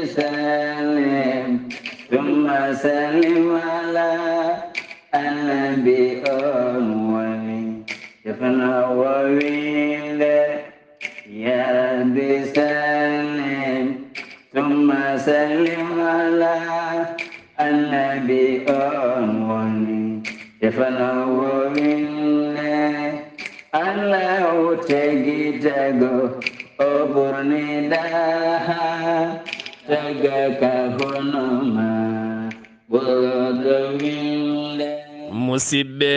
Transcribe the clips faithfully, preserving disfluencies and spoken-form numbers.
سلم ثم سلم على النبي on woni. Defno o winde, يا رب سلم ثم سلم على النبي on woni. Defno o winde, Allahu tagi tago o ɓurni daha taga ka hono ma. Musidɓe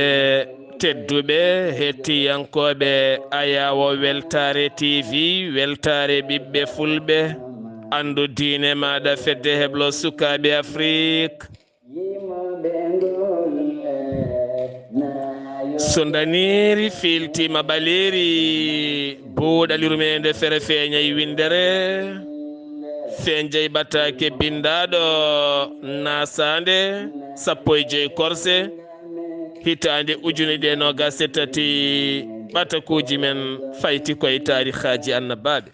tedduɓe, hettiyankooɓe Ayaawo Weltaare T V, weltaare ɓiɓɓe Fulɓe, anndu diine maaɗa, fedde heblo sukaaɓe Afrik. So ndaniiri fiiltiima ɓaleeri, buuɗali rumeende fere feeñay winndere, feeñay ɓataake binndaaɗo naasaande sappo e joy korse, hitaande ujune ɗiɗi e noogaas e tati, ɓatakuuji men fayti koye taarihaaji annabaaɓe.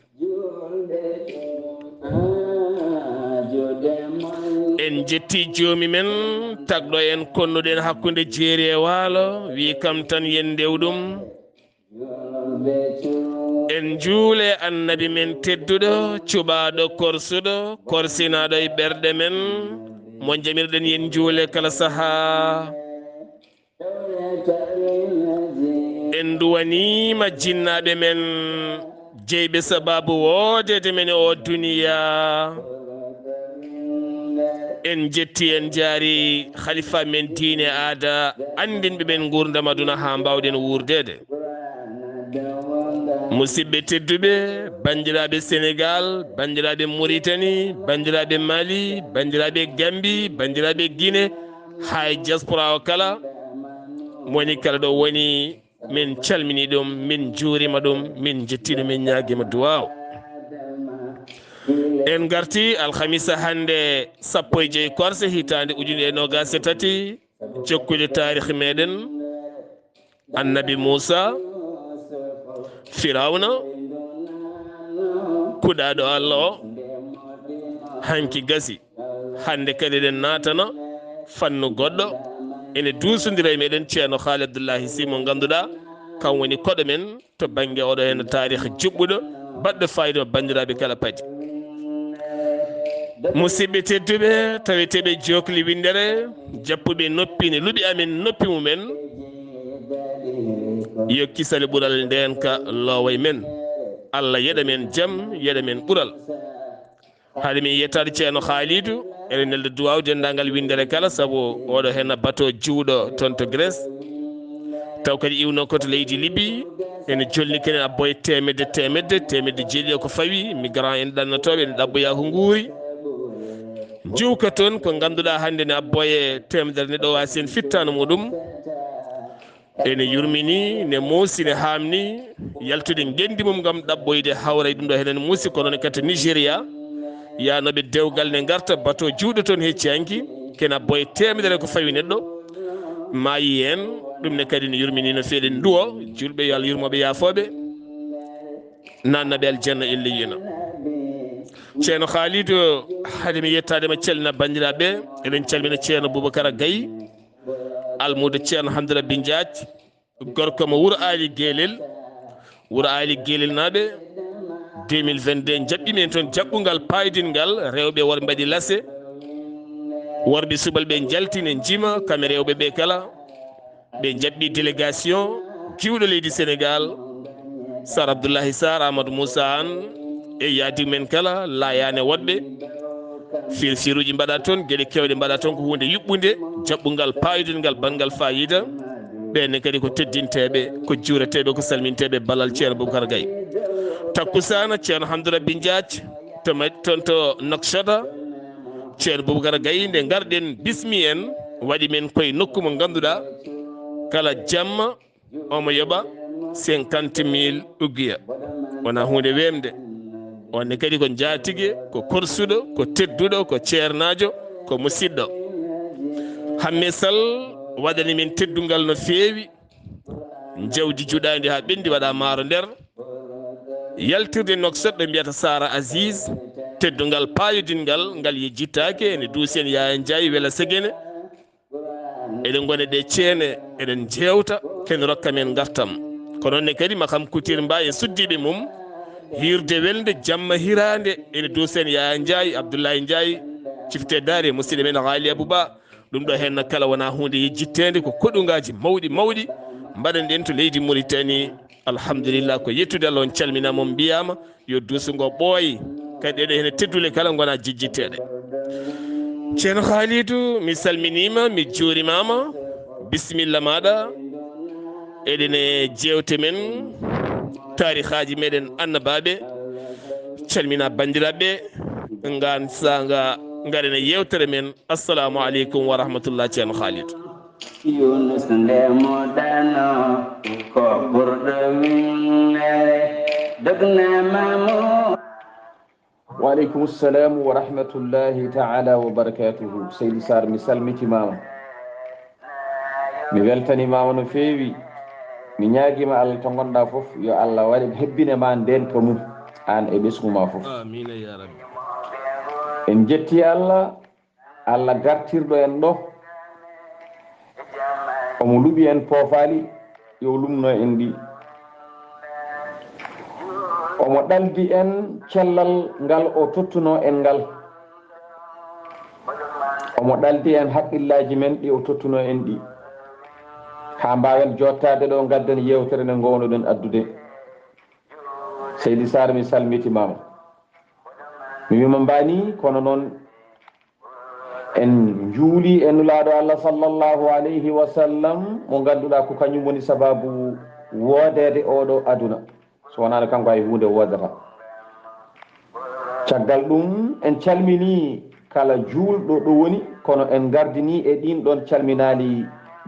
En njetti joomi men, tagɗo en konnuɗen hakkunde jeeri e waalo, wi kam tan yen ndew ɗum. En njuule annabi men tedduɗo, cuɓaaɗo korsuɗo, korsinaaɗo e ɓerɗe men, mo jamirɗen yen njuule kala sahaa. En nduwaniima jinnaaɓe men, jeyɓe sabaabu woodeede men e oo duniyaa. En njetti, en njaari halifa men diine aada, anndinɓe men nguurndam aduna haa mbaawɗen wuurdeede. Musidɓe tedduɓe, banndiraaɓe Senegaal, banndiraaɓe Muritani, banndiraaɓe Mali, banndiraaɓe Gambi, banndiraaɓe Gine, haa e diaspora o kala, mo woni kala ɗo woni, min calmini ɗum, min njuurima ɗum, min njetti ɗum, min ñaagima duwaaw. En ngarti alhamisa hannde, sappo e joy korse, hitaande ujunere e noogaas e tati, jokkude taarikh meɗen. Annabi Muusa, Firawna, kuɗaaɗo Allah o, hanki gasi. Hannde kadi eɗen naatana fannu goɗɗo. Ene duusondira e meɗen Ceerno Haali Abdullahi Si mo ngannduɗaa, kam woni koɗo men to bannge oɗo heen taarikh juɓɓuɗo, baɗɗo faayiida mo banndiraaɓe kala paji. Musidɓe tedduɓe, taweteeɓe jookli winndere, jappuɓe noppi ne luɓi amen noppi mumen, yo kisal e ɓural ndeenka loowa e men. Allah yeɗa men jam, yeɗa men ɓural. Haade min yettaade Ceerno Haalidu, eɗen nelda duwaaw denndaangal winndere kala, sabu oɗo heen bato juuɗo toon to Grèce. Taw kadi iwno ko to leydi Libi, ene jolni kene abboye teemedde, teemedde, teemedde jeeɗiɗi ko fawi, migrant en ɗannotooɓe ene ɗabboya ko nguuri. Njuwka toon ko ngannduɗaa hannde ne abboye teemedere neɗɗo o waasi heen fittaano muɗum. Ene yurmini, ne muusi, ne haamni, yaltude ngenndi mum ngam ɗabboyde hawra e ɗum ɗo henen muusi, kono ne kadi Nigeria, yaanooɓe dewgal ne ngarta bato juuɗo toon hecci hanki, kena boye teemedere ko fawi neɗɗo, maayi heen, ɗum ne kadi ne yurmini no feeɗi nduwo, julɓe yo Allah yurmoɓe yaafooɓe, nannaɓe aljanna illa yino. Ceerno Khalidou, hade mi yettaade ma calmina banndiraaɓe, eɗen calmina Ceerno Boubacara Gaye, almuudo Ceerno Hamdou Rabbi Ndiaye, gorko mo Wuro Aali Geelel. Wuro Aali Geelel naaɓe, deux mille vingt-deux jaɓɓi men toon jaɓɓungal paaydinngal, rewɓe worɓe mbaɗi lase, worɓe subalɓe njalti ne njima, kam e rewɓe ɓe kala. Ɓe jaɓɓi délégation jiwɗo leydi Sénégal, Sar Abdoulaye Sarr, Amadou Moussa Anne, e yaadi men kala, laayaane woɗɓe. Firfiruuji mbaɗa toon, geɗe keewɗe mbaɗa toon, ko huunde yuɓɓunde, jaɓɓungal paaydinngal, banngal faayiida. Ɓeen ne kadi ko teddinteeɓe, ko juureteeɓe, ko salminteeɓe ballal Ceerno Boubacar Gaye. Takkusaana, Ceerno Hamdou Rabbi Ndiaye, to ma-, toon to Nouakchott, Ceerno Boubacar Gaye, nde ngarɗen bismi en, waɗi men koye nokku mo ngannduɗaa, kala jamma omo yoɓa cinquante mille ugiya. Wonaa huunde weemde. On ne kadi ko njaatige, ko korsuɗo, ko tedduɗo, ko ceernaajo, ko musiɗɗo. Hamme Sall waɗani min teddungal no feewi. Jawdi juɗaandi haa ɓenndi waɗa maaro nder. Yaltirde Nouakchott ɓe mbiyata Sara Aziz, teddungal paayodinngal ngal yejjittaake ene duusi en Yaaya Njaay Wela Segene. Eɗen ngoni ɗe ceene, eɗen njeewta, ken rokka men ngartam. Ko noon ne kadi Makam Kutir Mba e suddiiɓe mum, hiirde welnde, jamma hiraande, ene duusi en Yaaya Njaay, Abdullahi Njaay, cifte daare, musidɗo men Haali Abuba. Ɗum ɗo heen kala wonaa huunde yejjitteende, ko koɗungaaji mawɗi mawɗi mbaɗanɗen to leydi Muritani. Alhamdulillah, ko yettude Allah, on calminaama, on mbiyaama yo duusu ngo ɓooy. Kadi eɗen hene teddule kala ngona jejjitteeɗe. Ceerno Haalidu, mi salminiima, mi juurimaama. Bisimilla maaɗa. Eɗen e jeewte men, taarihaaji meɗen annabaaɓe. Calmina banndiraaɓe, ngaan saanga ngaren e yeewtere men. Assalamu aleykum wa rahmatullah, Ceerno Khalid. Yunus nde mo ɗano ko ɓurɗo winne dognama mo. Wa aleykum salam wa rahmatullahi taala wa barakatuhu. Seydi Sarr, mi salmitimama. Mi weltanimama no feewi. Mi ñaagima Allah to gonɗa fof, yo Allah waɗe hebbine ma nden ka mum, an e ɓesngu ma fof. Amina ya rabbi. En jetti Allah, Allah gartirɗo en ɗo, omo luɓi en poofaali, yo lumno en ɗi. Omo ɗaldi en cellal ngal o tottuno en ngal. Omo ɗaldi en haqqillaaji men ɗi o tottuno en ɗi. Haa mbaawen jottaade ɗo, ngadden yeewtere nde ngownoɗen addude. Seydi Sarr, mi salmitimaama. Mi wiima mbaani, kono noon en njuuli e Nulaaɗo Allah sallallahu alayhi wa sallam, mo ngannduɗaa ko kañum woni sabaabu woodeede oɗo aduna. So wonaano kanko, hay huunde woodata. Caggal ɗum, en calminii kala juulɗo ɗo woni, kono en ngardinii e ɗiin ɗoon calminaali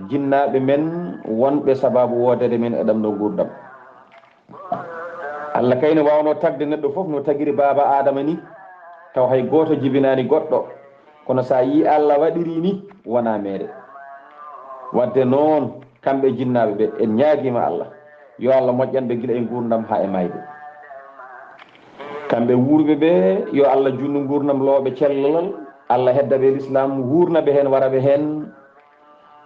jinnaaɓe men wonɓe sabaabu woodeede men e ɗam ɗo nguurndam. Allah kay ne waawnoo tagde neɗɗo fof no tagiri baaba Aadama ni, taw hay gooto jibinaani goɗɗo. Kono so a yii Allah waɗiri ni, wonaa meere. Wadde noon, kamɓe jinnaaɓe ɓe, en ñaagiima Allah, yo Allah moƴƴan ɓe gila e nguurndam haa e maayde. Kamɓe wuurɓe ɓe, yo Allah juutnu nguurndam looɓe cellal, Allah hedda ɓe lislaam, wuurna ɓe heen, wara ɓe heen.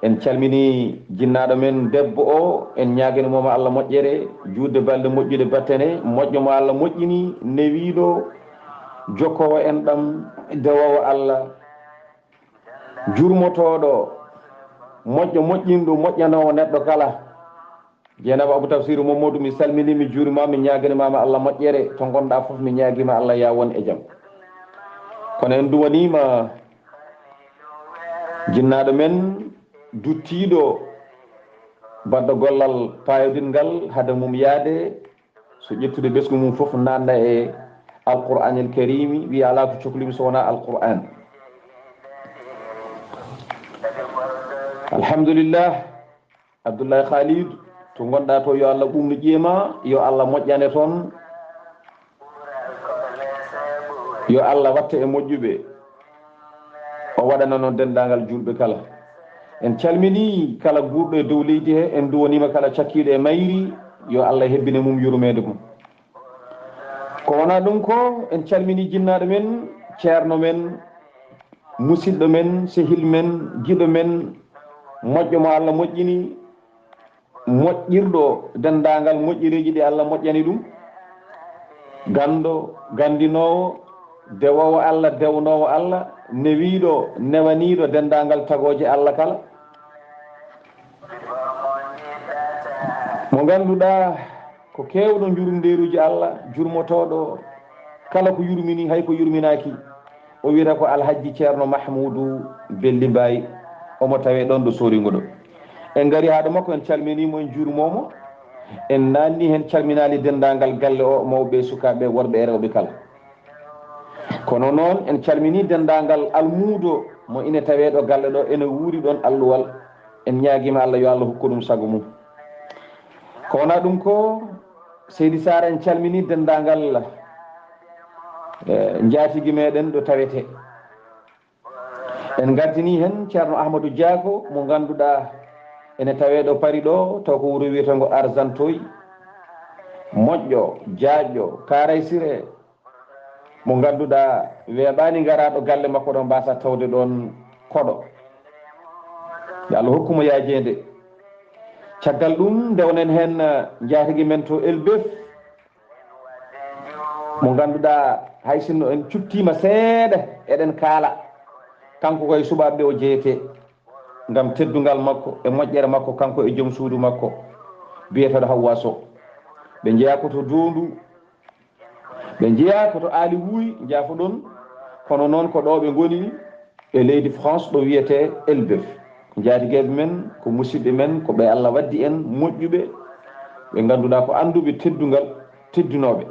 En calminii jinnaaɗo men debbo o, en ñaagani mo Allah moƴƴere, juutde balɗe, moƴƴude battane, moƴƴo mo Allah moƴƴini, newiiɗo, jokkoowo enɗam, dewoowo Allah, jurmotooɗo, moƴƴo moƴƴinɗo, moƴƴanoowo neɗɗo kala. Jeenaba Abou Tafsir Mamadou, mi salminii, mi juuriima, mi ñaagani ma Allah moƴƴere, to ngonɗa fof mi ñaagiima Allah ya won e jam. Kono en duwaniima jinnaaɗo men duttiiɗo baɗɗo gollal paayodinngal hade mum yaade, so ƴettude ɓesngu mum fof naatna e Alqur'aanil Kariimi, wiya alaa ko cokli mi so wonaa Alqur'aan. Alhamdulillah. Abdullahi Khalid, to ngonɗa to, yo Allah ɓuuɓnu ƴi'e ma, yo Allah moƴƴane toon, yo Allah watte e moƴƴuɓe, o waɗana noon denndaangal juulɓe kala. En calminii kala guurɗo e dow leydi he, en duwaniima kala cakkiiɗo e mayri, yo Allah hebbine mum yurmeende mum. Ko wonaa ɗum ko, en calminii jinnaaɗo men, ceerno men, musidɗo men, sehil men, giɗo men, moƴƴo mo Allah moƴƴini, moƴƴirɗo denndaangal moƴƴereeji ɗi Allah moƴƴani ɗum, ganndo, ganndinoowo, dewoowo Allah, dewnoowo Allah, newiiɗo, newaniiɗo denndaangal tagooje Allah kala. Mo ngannduɗaa ko keewɗo njurumndeeruuji Allah, jurmotooɗo kala ko yurmini, hay ko yurminaaki. O wiyata ko Alhajji Ceerno Mahmuudu Belli Mbaay, omo tawee ɗoon ɗo Sooringo ɗo. En ngarii haa ɗo makko, en calminii mo, en njuuriima mo. En naatnii heen calminaali denndaangal galle o, mawɓe, sukaaɓe, worɓe e rewɓe kala. Kono noon, en calminii denndaangal almuudo mo ina tawee ɗo galle ɗo, ene wuuri ɗoon alluwal. En ñaagiima Allah, yo Allah hokku ɗum sago mum. Ko wonaa ɗum ko, Seydi Saar, en calminii denndaangal, eh, njaatigi meɗen ɗo tawetee. En ngartinii heen Ceerno Ahmadou Diago, mo ngannduɗaa ene tawee ɗo Paris ɗo, taw ko wuro wiyeteengo Argenteuil. Moƴƴo, jaajɗo, kaaraysire, mo ngannduɗaa weeɓaani garaaɗo galle makko ɗo, mbaasa tawde ɗoon koɗo. Yo Allah hokku mo yaajeende. Caggal ɗum, ndewnen heen, eh, njaatigi men to Elbeuf, mo ngannduɗaa hay sinno en cuttiima seeɗa, eɗen kaala. Kanko koye suɓaaɓe o jeyetee, ngam teddungal makko e moƴƴere makko, kanko e joom suudu makko, biyeteeɗo Hawwa Sow. Ɓe njeyaa ko to Doondu, ɓe njeyaa ko to Aali Wuuy, njaafoɗon, kono noon ko ɗo ɓe ngoni e leydi France, ɗo wiyetee Elbeuf. Ko njaatigeeɓe men, ko musidɓe men, ko ɓe Allah waddi en moƴƴuɓe, ɓe ngannduɗaa ko annduɓe teddungal, teddunooɓe.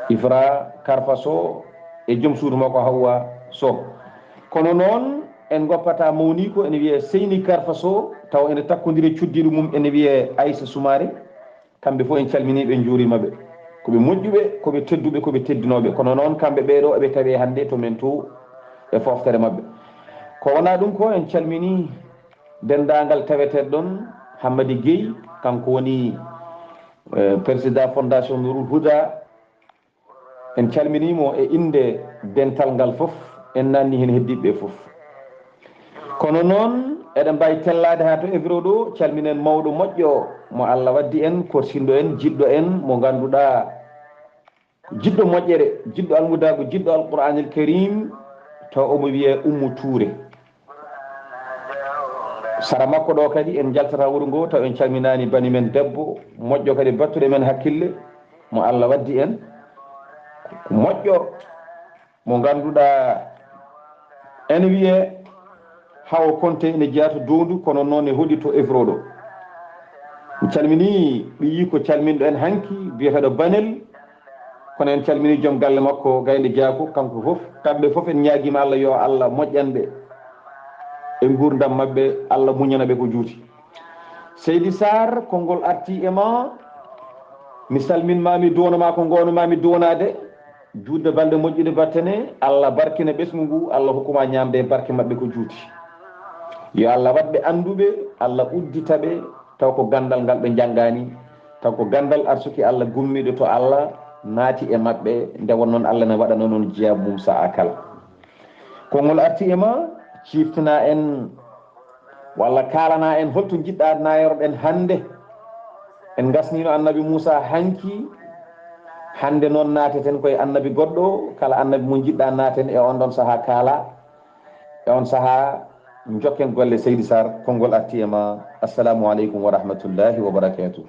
Ifra Karfa Sow e joom suudu makko Hawwa Sow. Kono noon, en ngoppataa mawniiko ene wiyee Seyni Karfa Sow, tawa ene takkondiri e cuddiiɗo mum ene wiyee Aysa Sumaare. Kamɓe fof en calminii ɓe, en njuuriima ɓe. Ko ɓe moƴƴuɓe, ko ɓe tedduɓe, ko ɓe teddunooɓe. Kono noon, kamɓe ɓee ɗoo eɓe tawee hannde to men to e fooftere maɓɓe. Ko wonaa ɗum ko, en calminii denndaangal taweteeɗo ɗoon, Hammadi Guèye, kanko woni, eh, président Fondation Nourul Huda. En calminii mo e innde dental ngal fof, en naatnii heen heddiiɓe ɓe fof. Kono noon, eɗen mbaawi tellaade haa to Evro ɗo, calminen mawɗo moƴƴo mo Allah waddi en, korsinɗo en, jiɗɗo en, mo ngannduɗaa, jiɗɗo moƴƴere, jiɗɗo almudaagu, jiɗɗo Alqur'aanil Kariim, taw omo wiyee Ummu Tuure. Sara makko ɗo kadi, en njaltataa wuro ngo taw en calminaani bani men debbo moƴƴo kadi, battuɗo men hakkille, mo Allah waddi en. Moƴƴo, mo ngannduɗaa ene wiyee Hawo Konte, ene jeyaa to Doondu, kono noon e hoɗi to Evro ɗo. En calminii ɓiyiiko calminɗo en hanki, biyeteeɗo Banel, kono en calminii joom galle makko, Gaynde Jaako, kanko fof. Kamɓe fof en ñaagiima Allah, yo Allah moƴƴan ɓe e nguurndam maɓɓe, Allah muñana ɓe ko juuti. Seydi Sarr, konngol artii e ma. Mi salmin ma, mi duwano ma ko ngoono ma mi duwanaade. Juutde balɗe moƴƴude battane, Allah barkina ɓesngu ngu, Allah hokku ma ñaamde e barke maɓɓe ko juuti. Yo Allah waɗ ɓe annduɓe, Allah uddita ɓe, taw ko ganndal ngal ɓe njanngaani, taw ko ganndal arsuki Allah gummiiɗo to Allah naati e maɓɓe, nde won noon Allah ne waɗana noon jiyaabu mum sa'a kala. Konngol arti e ma, ciiftina en, walla kaalana en, holto njiɗɗa naayorɗen hannde? En ngasniino Annabi Muusa hanki, hannde noon naateten koye Annabi goɗɗo, kala Annabi mo njiɗɗa naaten e on ɗon sahaa kaala, e on sahaa njokken golle. Seydi Sarr, konngol arti e ma. Assalamu aleykum wa rahmatullahi wa barakatuh.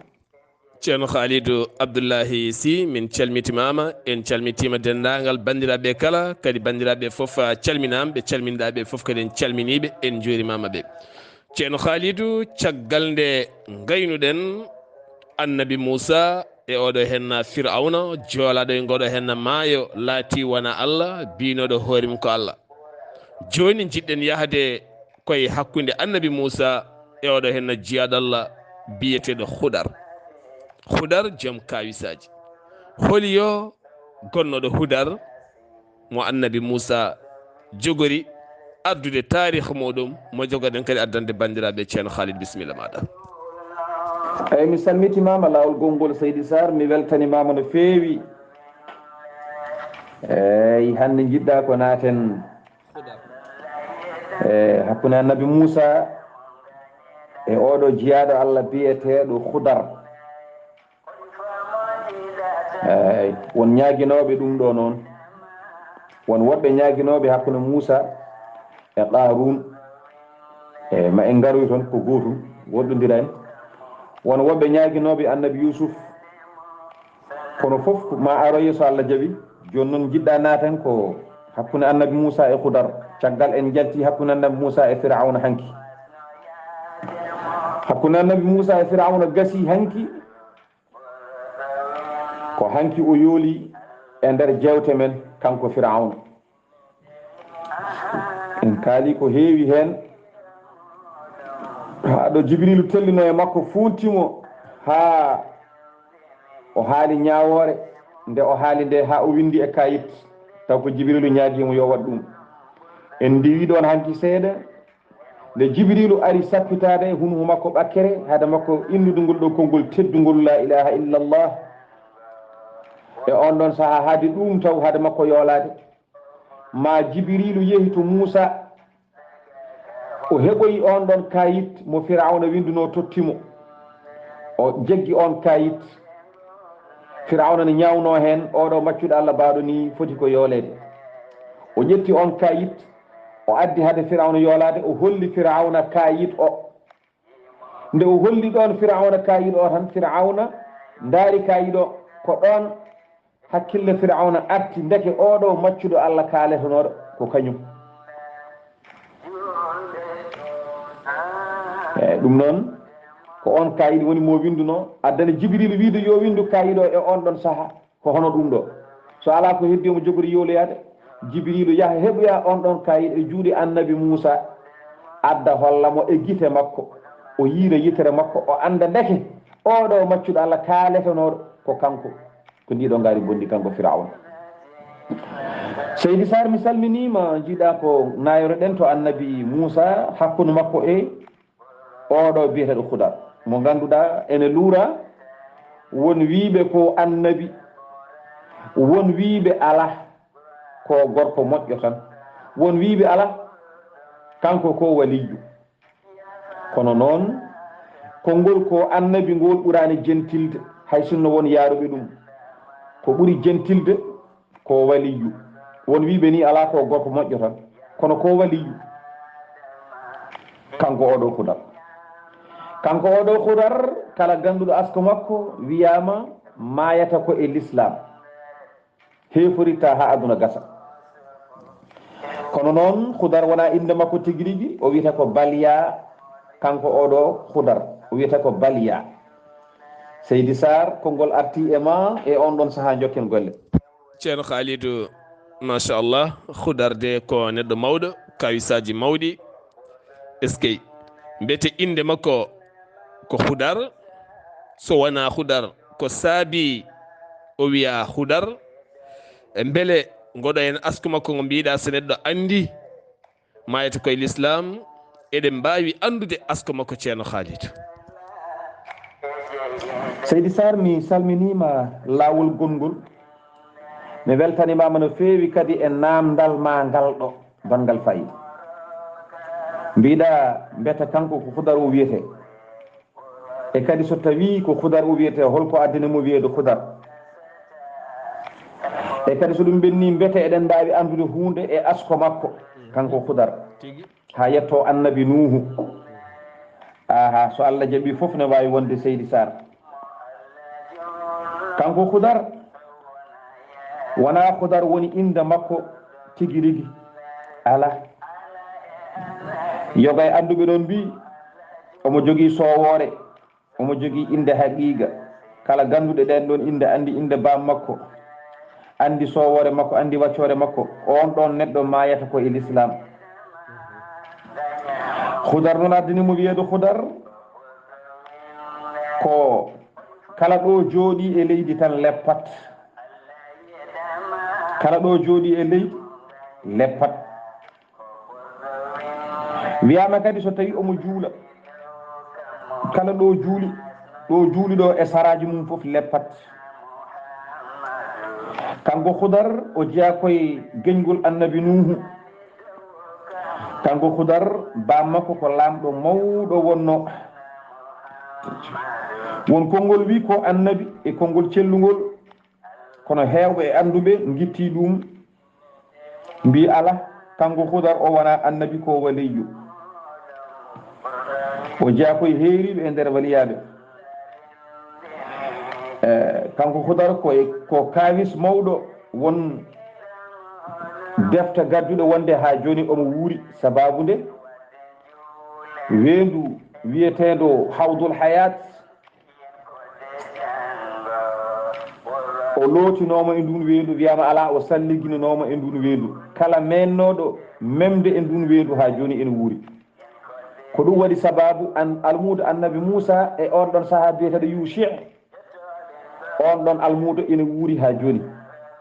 Ceerno Khalidou Abdoulahi Sy, min calmitimaama, en calmitiima denndaangal banndiraaɓe kala, kadi banndiraaɓe fof, ah, calminaama, ɓe calminɗaa ɓe fof kadi en calminiiɓe, en njuurimaama ɓe. Ceerno Khalidou, caggal nde ngaynuɗen Annabi Muusa e oɗo henna Firawna, joolaaɗo e ngoɗo henna maayo, laatii wona Allah, biinooɗo hoore mum ko Allah. Jooni njiɗɗen yahde koye hakkunde Annabi Muusa e oɗo henna jiyaaɗo Allah biyeteeɗo Hudar. Hudar joom kaawisaaji. Holi yo gonnooɗo Hudar mo Annabi Muusa jogori addude taarikh muɗum, mo jogoɗen kadi addande banndiraaɓe? Ceerno Khalid, bisimilla maaɗa. Eyi, mi salmitimaama laawol gonngol, Seydi Sarr, mi weltanimaama no feewi. Eyi, hannde njiɗɗa ko naaten, e, hakkunde Annabi Muusa e oɗo jiyaaɗo Allah biyeteeɗo Hudar. Eyi, won ñaaginooɓe ɗum ɗo noon. Won woɓɓe ñaaginooɓe hakkunde Muusa e Qaaruun. Eyi, ma en ngaroy toon ko gootum, woɗɗondira en. Won woɓɓe ñaaginooɓe Annabi Yuusuf. Kono fof ma aroye so Allah jaɓi. Jooni noon njiɗɗa naaten ko hakkunde Annabi Muusa e Hudar. Caggal en njalti hakkunde Annabi Muusa e Firawna hanki. Hakkunde Annabi Muusa e Firawna gasi hanki. Ko hanki o yooli e nder jeewte men, kanko Firawna. En kaali ko heewi heen. Haa ɗo Jibriilu tellino e makko, fuunti mo, haa o haali ñaawoore. Nde o haali nde, haa o winndi e kayit, taw ko Jibriilu ñaagii mo yo waɗ ɗum. En ndiwi ɗoon hanki seeɗa. Nde Jibriilu ari sappitaade e hunuko makko ɓakkere, hade makko innude ngol ɗo konngol teddungol, "La ilaha illallah." E on ɗon saha, hade ɗum taw, hade makko yoolaade, ma Jibriilu yehi to Muusa, o heɓoyi on ɗon kayit mo Firawna winduno, totti mo. O jeggi on kayit. Firawna ne ñaawno heen, "Oɗo maccuɗo Allah baaɗo ni foti ko yooleede." O ƴetti on kayit, o addi hade Firawna yoolaade, o holli Firawna kayit o. Nde o holli ɗon Firawna kayit o tan, Firawna ndaari kayit o, ko ɗon hakkille Firawna arti, ndeke oɗo maccuɗo Allah kaaletonooɗo ko kañum. Eyi, ɗum noon, ko on kayit woni mo winduno, addani Jibril wiide yo windu kayit o e on ɗon saha. Ko hono ɗum ɗo. So alaa ko heddi omo jogori yowloyaade, Jibriilu yaha heɓoya on ɗon kayit e juuɗe Annabi Muusa, adda holla mo e gite makko, o yiira yitere makko, o annda ndeke oɗo maccuɗo Allah kaaletonooɗo ko kanko, ko ndiɗo ngaari bonndi kanko Firawna. Seydi Sarr, mi salminiima, njiɗa ko nayoroɗen to Annabi Muusa, hakkunde makko e oɗo biyeteeɗo Hudar, mo ngannduɗaa ene luura, won wiiɓe ko annabi, won wiiɓe alaa, ko gorko moƴƴo tan, won wiiɓe alaa, kanko ko waliyyu. Kono noon, konngol ko annabi ngol ɓuraani jentilde, hay sinno won yaaruɓe ɗum. Ko ɓuri jentilde ko waliyyu. Won wiiɓe ni alaa, ko gorko moƴƴo tan, kono ko waliyyu. Kanko oɗo Hudar. Kanko oɗo Hudar, kala gannduɗo asko makko wiyaama maayata ko e lislaam. Heeforitta haa aduna gasa. Kono noon, Hudar wona innde makko tigi rigi, o wiyata ko Baliya. Kanko oɗo Hudar, o wiyata ko Baliya. Seydi Sarr, konngol arti e ma e on ɗon saha, jokken golle. Ceerno Khalidou, machallah, Hudar de ko neɗɗo mawɗo, kawisaaji mawɗi. Eskey, mbete innde makko ko Hudar, so wona Hudar, ko saabi o wiya Hudar? E mbele ngoɗo en asku makko ngo mbiɗa, so neɗɗo anndi mayata koye lislaam, eɗen mbaawi anndude asko makko, Ceerno Khalid. Seydi Sarr, mi salminiima laawol gonngol. Mi weltanimaama no feewi kadi e naamndal ma ngal ɗo, banngal fayida. Mbiɗa mbeta kanko ko Hudar o wiyetee. E kadi so tawii ko Hudar o wiyetee, holko addani mo wiyeede Hudar? E kadi so ɗum ɓenni, mbete eɗen mbaawi anndude huunde e asko makko, kanko Hudar, haa yetto Annabi Nuuhu. Aha, so Allah jaɓi fof ne waawi wonde, Seydi Sarr. Kanko Hudar, wona Hudar woni innde makko tigi rigi. Alaa. Yoga e annduɓe ɗon mbii, omo jogii soowoore, omo jogii innde haqiiqa. Kala gannduɗo ɗeen ɗon innde, anndi innde baam makko, anndi soowoore makko, anndi waccoore makko, on ɗon neɗɗo maayata ko e lislaam. Hudar noon addani mo wiyeede Hudar, ko kala ɗo jooɗii e leydi tan leppat. Kala ɗo jooɗii e leydi leppat. Wiyaama kadi so tawii omo juula, kala ɗo juuli, ɗo juuli ɗo e saraaji mum fof leppat. Kanko Hudar o jeyaa koye geñgol Annabi Nuuhu. Kanko Hudar, baam makko ko laamɗo mawɗo wonno. Won konngol wii ko annabi e konngol cellungol, kono heewɓe e annduɓe ngitti ɗum, mbii alaa, kanko Hudar o wona annabi, ko waliyyu. O jeyaa koye heeriiɓe e nder waliyaaɓe. Eh, kanko Hudar ko e, ko kaawis mawɗo, won defte gadduɗe wonde haa jooni omo wuuri, sabaabu nde weendu wiyeteendo Hawdul Hayat, o lootinooma e ndun weendu, wiyaama alaa, o salligininooma e ndun weendu. Kala meennooɗo memde e ndun weendu haa jooni ene wuuri. Ko ɗum waɗi sabaabu an, almuudo Annabi Muusa e on ɗon sahaa biyeteeɗo Yuushi, on ɗon almuudo ene wuuri haa jooni.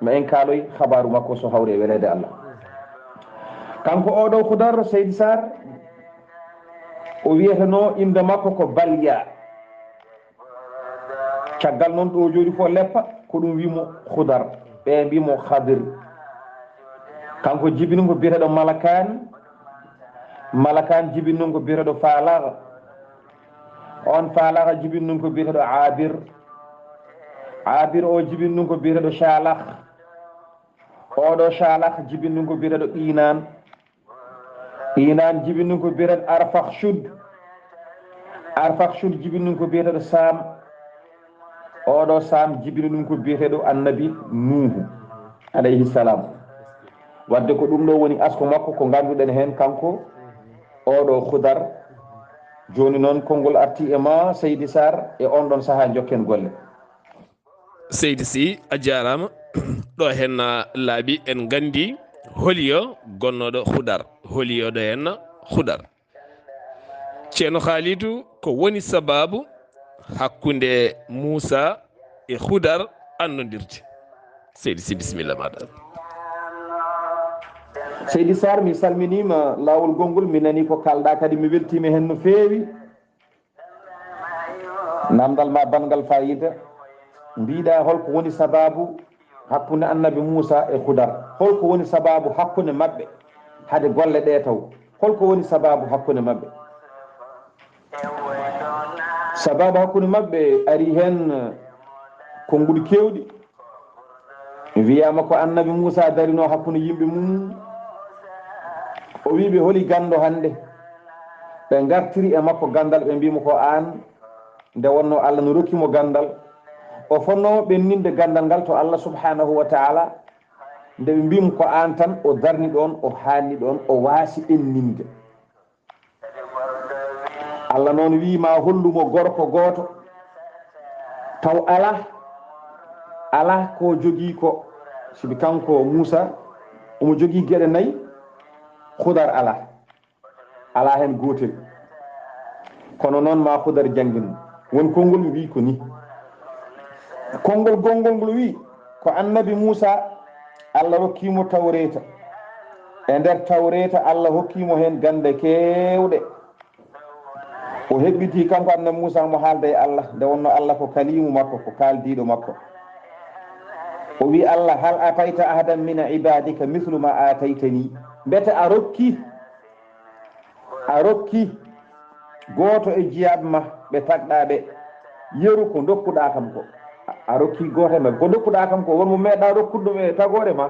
Ma en kaaloy habaaru makko so hawri e weleede Allah. Kanko oɗo Hudar, Seydi Sarr, o wiyetenoo innde makko ko Balya. Caggal noon ɗo o jooɗi ko leppa, Ko ɗum wi mo Khudar, ɓe mbi mo Khadir. Kanko jibini ko biyeteɗo Malakan, Malakan jibini ɗum ko biyeteɗo Falaga. On Falaga jibini ɗum ko biyeteɗo Abir. Abir o jibini ɗum ko biyeteɗo Shalakh. Oɗo Shalakh jibini ɗum ko biyeteɗo Qinan. Qinan jibini ɗum ko biyeteɗo Arfakhshud. Arfakhshud jibini ɗum ko biyeteɗo Sam. Oɗo Sam jibini ɗum ko biyeteɗo Annabi Nuhu, alayhi salam. Wadde ko ɗum ɗo woni asko makko, ko ngannduɗen heen kanko oɗo Khudar. Jooni noon, konngol arti e ma, Seydi Sarr, e on ɗon sahaa njokken golle. Seydi Sy, a jaaraama. Ɗo heen, ah, laaɓi en nganndi holiyo gonnooɗo Khudar. Holiyo ɗo heen Khudar. Ceerno Khalidou, ko woni sabaabu hakkunde Muusa e Khudar annondirde? Seydi Sy, bisimilla maaɗa. Seydi Sarr, mi salminiima laawol gonngol, mi nani ko kaalɗaa kadi, mi weltiima heen no feewi. Namdal ma banngal faayiida. Mbiɗa holko woni sabaabu hakkunde Annabi Muusa e Khudar? Holko woni sabaabu hakkunde maɓɓe hade golle ɗe taw? Holko woni sabaabu hakkunde maɓɓe? Sabaabu hakkunde maɓɓe ari heen konnguɗi keewɗi. Mi wiyaama ko Annabi Muusa darino hakkunde yimɓe mum. O wii ɓe, "Holi ganndo hannde?" Ɓe ngartiri e makko ganndal, ɓe mbii mo, "Ko aan." Nde wonnoo Allah no rokki mo ganndal, o fonnoo ɓenninde ganndal ngal to Allah subhanahu wa ta'ala. Nde ɓe mbii mo, "Ko aan tan," o darni ɗoon, o haanni ɗoon, o waasi ɓenninde. Allah noon wii, "Ma hollu mo gorko gooto, taw alaa, alaa ko jogii ko." Sibi kanko Muusa, omo jogii geɗe nayi, Khudar alaa. Alaa heen gootel. Kono noon, ma Khudar janngin. Won konngol wii ko ni. Konngol gonngol ngol wii, ko Annabi Muusa, Allah rokki mo Tawreeta. E nder Tawreeta, Allah hokki mo heen gannde keewɗe. O heɓɓitii kanko Annabi Muusa mo haalda e Allah, nde wonnoo Allah ko kaliimu makko, ko kaaldiiɗo makko. O wii Allah, "Hal atayta ahadan min ibadika mislu ma ataytani?" Mbete a rokki, a rokki gooto e jiyaaɓe ma ɓe tagɗaa ɓe yeru ko ndokkuɗaa kam ko? A, a rokki gooto e maɓɓe ko ndokkuɗaa kam ko, won mo meeɗɗaa rokkude ɗum e tagoore ma?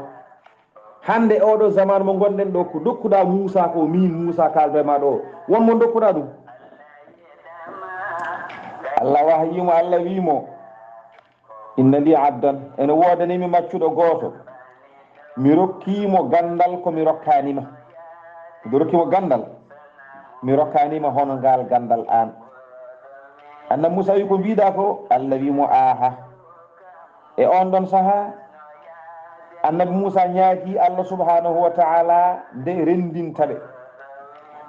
Hannde oɗo zaman mo ngonɗen ɗo, ko ndokkuɗaa Muusa ko, min Muusa kaaldo e ma ɗo, won mo ndokkuɗaa ɗum? Allah wahyii mo, Allah wii mo, "Inna li abdan, ene woodani mi maccuɗo gooto. Mi rokki mo ganndal ko mi rokkaani ma. Mi rokki mo ganndal, mi rokkaani ma hono ngaal ganndal aan." Annabi Muusa wii, "Ko mbiɗaa ko?" Allah wii mo, "Aaha." E oon ɗoon sahaa, Annabi Muusa ñaagii Allah subhanahu wa ta'ala nde renndinta ɓe.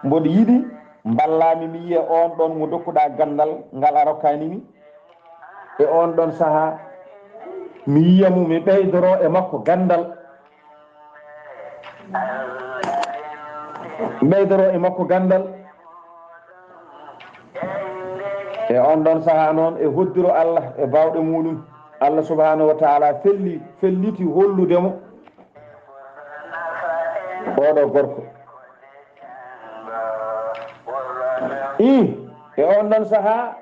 "Mboɗo yiɗi mballaa mi, mi yiya oon ɗoon mo ndokkuɗaa ganndal ngal a rokkaani mi." E oon ɗoon sahaa, mi yiya mo, mi ɓeydoro e makko ganndal. Ɓeydoro e makko ganndal. E oon ɗoon sahaa noon, e hoddiro Allah e baawɗe muɗum, Allah subhanahu wa ta'ala felli, felliti hollude mo oɗo gorko. Ii, e oon ɗoon sahaa,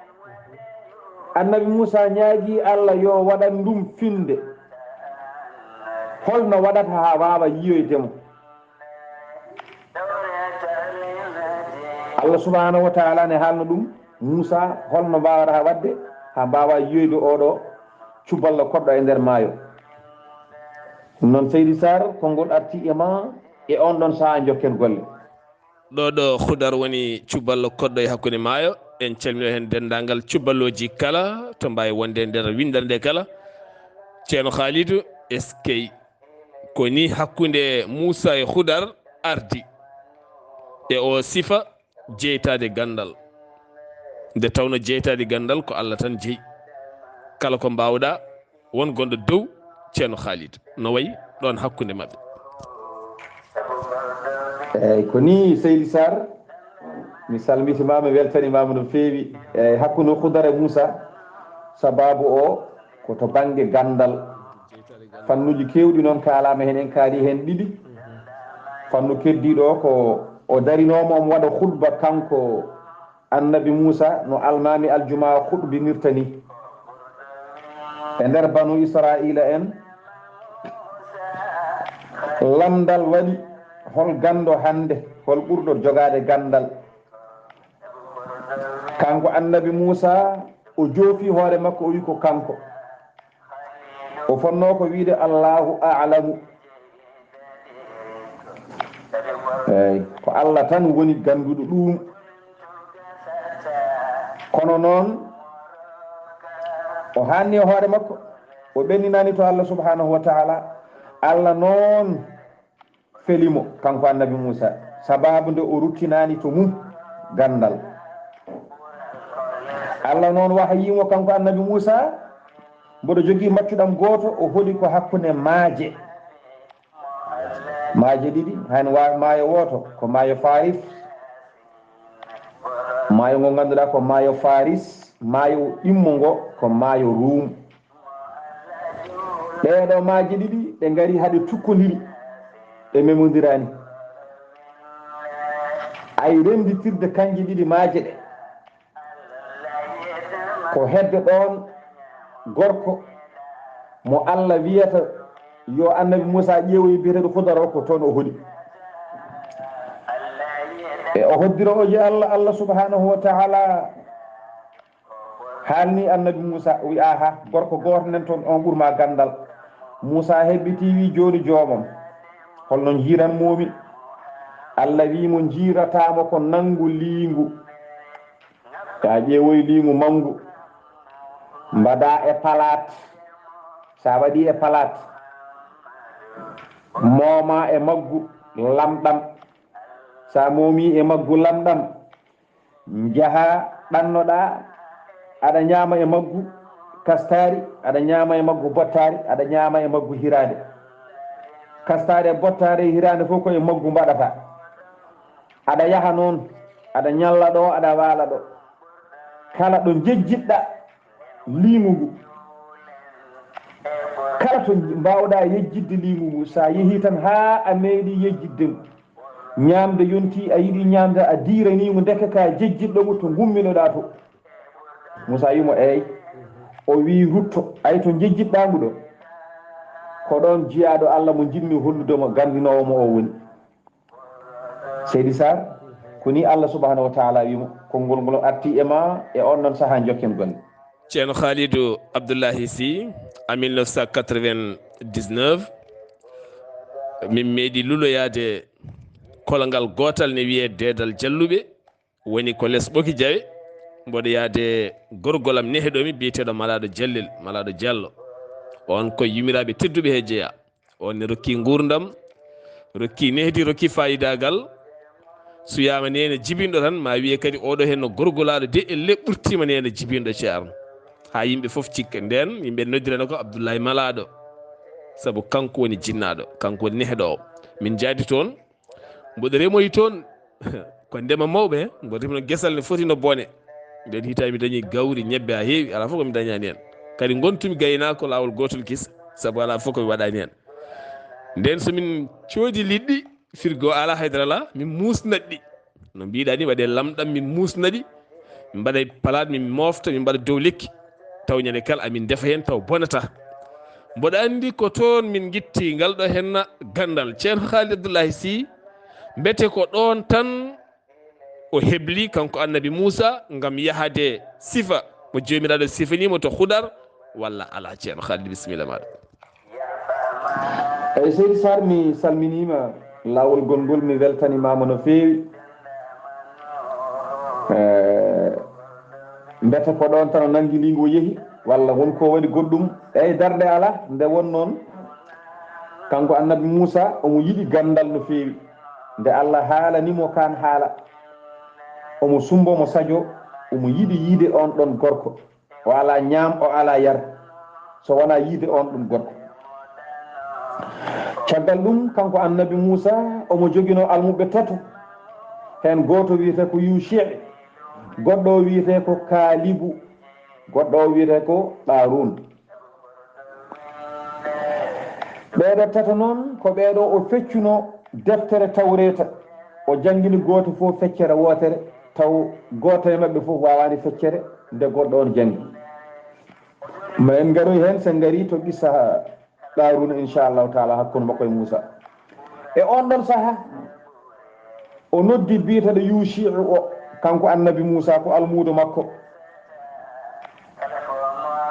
Annabi Muusa ñaagii Allah yo waɗan ɗum finnde. Holno waɗata haa waawa yiyoyde mo? Allah subhanahu wa ta'ala ne haalno ɗum Muusa, holno mbaawata waɗde haa mbaawa yiyoyde oɗo cuballo koɗɗo e nder maayo. Ɗum noon, Seydi Sarr, konngol arti e ma, e oon ɗoon sahaa njokken golle. Ɗo ɗo Khudar woni cuballo koɗɗo e hakkunde maayo. En calmino heen denndaangal cuballooji kala to mbaawi wonde e nder winndannde kala. Ceerno Khalidou, eskey. Ko ni hakkunde Muusa e Khudar ardi. E o sifa jeytaade ganndal. Nde tawno jeytaade ganndal ko Allah tan jeyi. Kala ko mbaawɗaa, won gonɗo dow Ceerno Khalidou. No wayi ɗoon hakkunde maɓɓe. Eeyi, ko ni Seydi Sarr, mi salmitimaama, mi weltanimaama no feewi. Eeyi, hakkunde Khudar e Muusa, sabaabu o, ko to bannge ganndal. Fannuuji keewɗi noon kaalaama heen, en kaali heen ɗiɗi. Fannu keddiiɗo o ko o darinooma omo waɗa khutba kanko Annabi Muusa no almaami aljumaa khutbinirta ni. E nder Banu Israa'iila en, lamndal waɗi hol ganndo hannde, hol ɓurɗo jogaade ganndal? Kanko Annabi Muusa o joofi hoore makko, o wi ko kanko. O fonnoo ko wiide Allahu a'lamu. Eey, ko Allah tan woni gannduɗo ɗum. Kono noon, o haanni e hoore makko, o ɓenninaani to Allah subhanahu wa ta'ala. Allah noon feli mo, kanko Annabi Muusa, sababu nde o ruttinaani to mum ganndal. Allah noon wahayii mo, kanko Annabi Muusa, mboɗo jogii maccuɗam gooto, o hoɗi ko hakkunde maaje. Maaje ɗiɗi, han wa-, maayo wooto ko maayo Faris, maayo ngo ngannduɗaa ko maayo Faris, maayo ɗimmo ngo ko maayo Ruum. Ɗee ɗoo maaje ɗiɗi ɗe ngari haa ɗe tukkondiri, ɗe memondiraani. Ay rennditirde kanje ɗiɗi maaje ɗe, ko hedde ɗoon gorko mo Allah wiyata yo Annabi Muusa ƴeewoy biyeteeɗo Khudar o, ko toon o hoɗi. E o hoddira oje Allah, Allah subhanahu wa ta'ala haalni Annabi Muusa, o wi, "Aha, gorko gooto nen toon, on ɓurma ganndal." Muusa heɓɓiti, wi, "Jooni joomam, holno njiiran moomi?" Allah wi mo, "Njiirataa mo ko nanngu liingu." Taa ƴeewoy liingu manngu, mbaɗa e palaat. Sa waɗi e palaat, mooma e maggu lamɗam. Sa moomi e maggu lamɗam, njaha ɗannoɗa, aɗa ñaama e maggu kastaari, aɗa ñaama e maggu bottaari, aɗa ñaama e maggu hiraande. Kastaari e bottaari e hiraande fof ko e maggu mbaɗata. Aɗa yaha noon, aɗa ñalla ɗo, aɗa waala ɗo. Kala ɗo njejjitɗa liingu ngu, kala to mbaawɗa yejjitde liingu ngu, sa yehi tan haa a meeɗi yejjitde ngu, ñaamde yonti, a yiɗi ñaamde, a diiranii ngu, ndeke ka jejjitɗo ngu to ngumminoɗa to. Muusa wi mo, "Eey." O wi, "Rutto, ay to njejjitɗa ngu ɗo, ko ɗoon jiyaaɗo Allah mo njiɗmi hollude mo, ganndinoowo mo o woni." Seydi Sarr, ko ni Allah subhanahu wa ta'ala wi mo, "Konngol ngol arti e ma, e on ɗon sahaa njokken golle." Ceerno Khalidou Abdoulahi Sy, en mille neuf cent quatre-vingt-dix-neuf, min meeɗi luloyaade kolongal gootal ne wiyee Deedal Jalluɓe, woni ko les Ɓoki Jawe, mboɗo yaade gorgol am nehɗo mi biyeteeɗo Malaaɗo Jallel, Malaaɗo Jallo. On ko yumiraaɓe tedduɓe he jeyaa. On ne rokki nguurndam, rokki nehdi, rokki faayidaagal. Suyaama neene jibinɗo tan, ma wiye kadi oɗo heen no gorgolaaɗo de, elle ɓurtiima neene jibinɗo ceerno. Haa yimɓe fof cikka. Ndeen yimɓe noddirana ko Abdullahi Malaaɗo, sabu kanko woni jinnaaɗo, kanko woni nehɗo o. Min njaadi toon, mboɗo remoyi toon, ko ndema mawɓe, he, mboɗo remno gesal ne foti no bone. Nden hitaande mi dañi gawri, ñebbe haa heewi, alaa fof ko mi dañaani heen. Kadi ngontumi gaynaako laawol gootol kis, sabu alaa fof ko mi waɗaani heen. Nden so min coodi liɗɗi, firgo alaa, haydara alaa, min muusnat ɗi. No mbiɗa ni, waɗe lamɗam, min muusna ɗi, min mbaɗa e palaat, min moofta, min mbaɗa dow lekki. Taw ñande kala amin ndefa heen, taw bonata. Mboɗo anndi ko toon min ngitti ngal ɗo henna ganndal. Ceerno Khalid Abdullahi Sy, mbete ko ɗoon tan o hebli kanko Annabi Muusa ngam yahade sifa mo Joomiraaɗo sifanii mo to Khudar, walla alaa? Ceerno Khalid, bisimilla maaɗa. Eyi, Seydi Sarr, mi salminiima laawol gonngol, mi weltanimaama no feewi. Eh, mbete ko ɗoon tan o nanngi liingu o yehi, walla won ko waɗi goɗɗum? Eyi, darɗe alaa, nde won noon, kanko Annabi Muusa, omo yiɗi ganndal no feewi. Nde Allah haalani mo kaan haala, omo sumbo, omo sajo, omo yiɗi yiide oon ɗoon gorko. O alaa ñaam, o alaa yar, so wonaa yiide oon ɗum gorko. Caggal ɗum, kanko Annabi Muusa, omo joginoo almuɓɓe tato. Heen gooto wiyetee ko Yuuci, goɗɗo o wiyetee ko Kaalibu, goɗɗo o wiyetee ko Qaaruun. Ɓeeɗo tato noon ko ɓeeɗo o feccuno deftere Tawreeta, o janngini gooto fof feccere wootere, taw gooto e maɓɓe fof waawaani feccere nde goɗɗo on janngi. Ma en ngaroy heen, so en ngarii to qissa Qaaruuna, inchallahu taala, hakkunde makko e Muusa. E on ɗon saha, o noddi biyeteeɗo Yuushi'u o, kanko annabi Muusa, ko almuudo makko.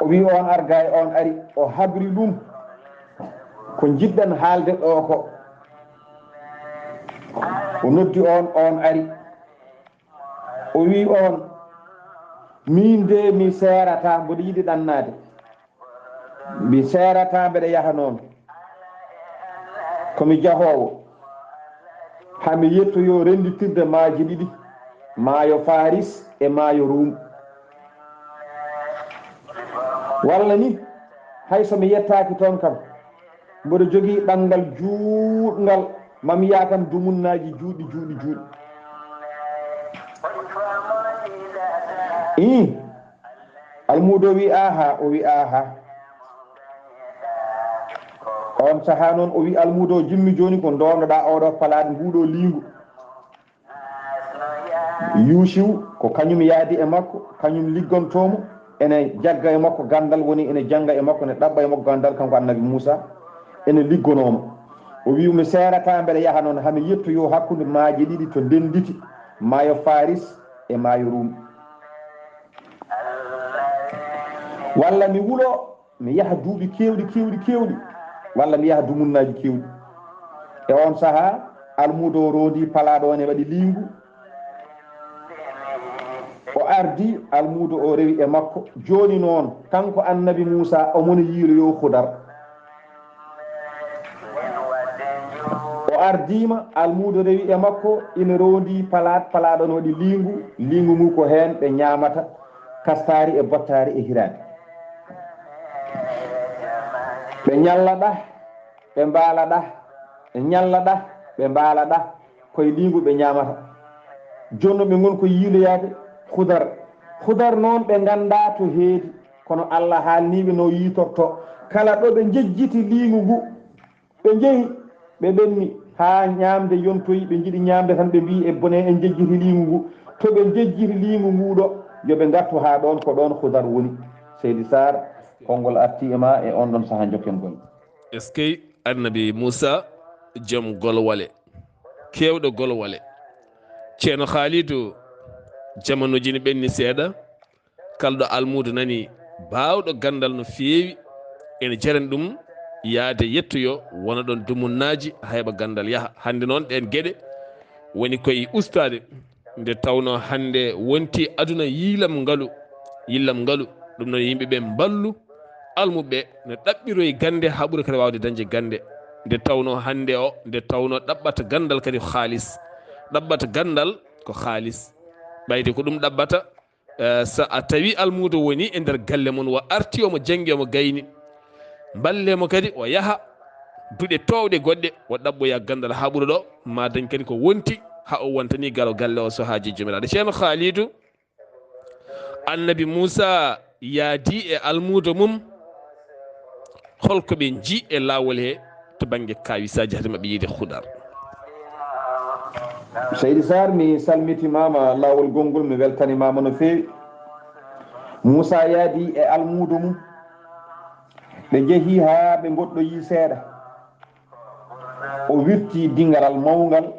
O wi on argaay, on ari, o habri ɗum ko njiɗɗen haalde ɗo ko. O noddi on, on ari. O wi on, min de mi seerata, mboɗo yiɗi ɗannaade. Mi seerata, mbeɗa yaha noon. Ko mi jahoowo. Haa mi yettoyo rennditirde maaje ɗiɗi, maayo Faris e maayo Rum. Walla ni, hay so mi yettaaki toon kam, mboɗo jogii ɗanngal juutngal, ma mi yaha kam dumunnaaji juuɗɗi, juuɗɗi, juuɗɗi. Ii, almuudo wi, "Aha," o wi, "Aha." On sahaa noon o wi, "Almuudo, jimmi jooni ko ndoondoɗaa oɗo palaat, nguɗo liingu." Yuusiw ko kañum yaadi e makko, kañum liggontoomo, ene jagga e makko ganndal, woni ene jannga e makko, ene ɗaɓɓa e makko ganndal, kanko annabi Muusa, ene liggonoomo. O wi, "Mi seerata, mbeɗa yaha noon, haa mi yettoyo hakkunde maaje ɗiɗi to ndennditi, maayo Faris e maayo Rum. Walla mi wulo, mi yaha duuɓi keewɗi, keewɗi, keewɗi, walla mi yaha dumunnaaji keewɗi." E on sahaa, almuudo o roondi palaaɗo on e waɗi liingu. O ardi, almuudo o rewi e makko. Jooni noon, kanko annabi Muusa, omo no yiiloyo Hudar. O ardiima, almuudo rewi e makko, ina roondi palaat, palaaɗo on waɗi liingu. Liingu ngu ko heen ɓe ñaamata kastaari e bottaari e hiraande. Ɓe ñalla ɗa, ɓe mbaala ɗa, ɓe ñalla ɗa, ɓe mbaala ɗa, koye liingu ɓe ñaamata. Jooni ɓe ngon ko yiiloyaade Hudar. Hudar noon ɓe nganndaa to heedi, kono Allah haalniiɓe no yiitorto. Kala ɗo ɓe njejjiti liingu ngu, ɓe njehi, ɓe ɓenni, haa ñaamde yontoyi, ɓe njiɗi ñaamde tan, ɓe mbii, "E bone, en njejjiti liingu ngu." To ɓe njejjiti liingu ngu ɗo, yo ɓe ngartu haa ɗoon, ko ɗoon Hudar woni. Seydi Saar, konngol arti e ma e on ɗon sahaa, njokken golle. Eskey, annabi Muusa, joom golwale, keewɗo golwale. Ceerno Haalidu, jamanuuji ne ɓenni seeɗa, kalɗo almuudo nani baawɗo ganndal no feewi, ene jarani ɗum yaade yettoyo, wona ɗon dumunnaaji, hayɓa ganndal yaha. Hannde noon ɗeen geɗe woni koye ustaade, nde tawnoo hannde wonti aduna yilam ngalu, yillam ngalu. Ɗum noon yimɓe ɓe mballu almuɓe no ɗaɓɓiroyi gannde haa ɓura kadi waawde dañde gannde. Nde tawnoo hannde o, nde tawnoo ɗaɓɓata ganndal kadi ko haalis. Ɗaɓɓata ganndal ko haalis. Ɓayde ko ɗum ɗaɓɓata, eh, so a tawi almuudo woni e nder galle mum, o arti omo janngi, omo gayni, mballe mo kadi o yaha duɗe toowɗe goɗɗe, o ɗaɓɓoya ganndal haa ɓura ɗo, ma dañ kadi ko wonti haa o wontani galo galle o so haaji joomiraaɗo. Ceerno Haalidu, annabi Muusa yaadi e almuudo mum, holko ɓe nji e laawol he to bannge kaawisaaji hade maɓɓe yiide Hudar? Seydi Saar, mi salmitimaama laawol gonngol, mi weltanimaama no feewi. Muusa yaadi e almuudo mum, ɓe njehi haa ɓe ngoɗɗoyi seeɗa. O wirti dingaral mawngal,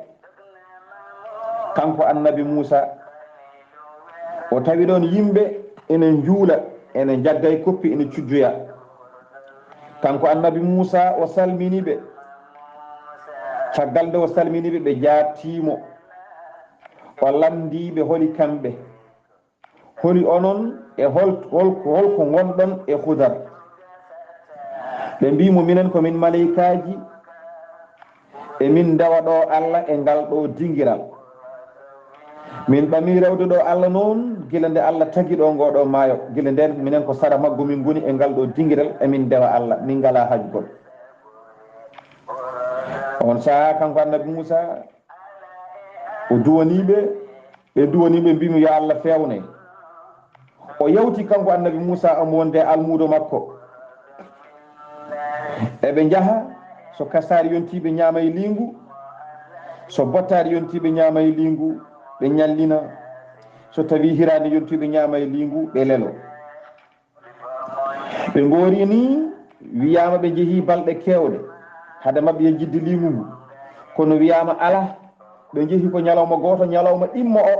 kanko annabi Muusa. O tawi ɗoon yimɓe ene njuula, ene njagga e koppi, ene cujjoya. Kanko annabi Muusa, o salmini ɓe. Caggal nde o salmini ɓe, ɓe njaartii mo. O lanndii ɓe holi kamɓe. Holi onon e hol-, hol-, holko ngonɗon e Hudar? Ɓe mbii mo, "Minen ko min maleykaaji, e min ndewa ɗo Allah e ngal ɗo dingiral. Min ɓamii rewde ɗo Allah noon gila nde Allah tagi ɗo ngoo ɗo maayo. Gila ndeen, minen ko sara maggo min ngoni e ngal ɗo dingiral, e min ndewa Allah, min ngalaa haaju goɗɗo." On sahaa, kanko annabi Muusa, o duwanii ɓe, ɓe duwanii ɓe, mbii mo, "Yo Allah feewne." O yawti kanko annabi Muusa omo wonde almuudo makko. Eɓe njaha, So kasaari yontii, ɓe ñaama e liingu. So bottaari yontii, ɓe ñaama e liingu, ɓe ñallina. So tawii hiraande yontii, ɓe ñaama e liingu, ɓe lelo. Ɓe ngoori nii, wiyaama ɓe njehii balɗe keewɗe hade maɓɓe yejjitde liingu ngu. Kono wiyaama alaa, ɓe njehi ko ñalawma gooto, ñalawma ɗimmo o,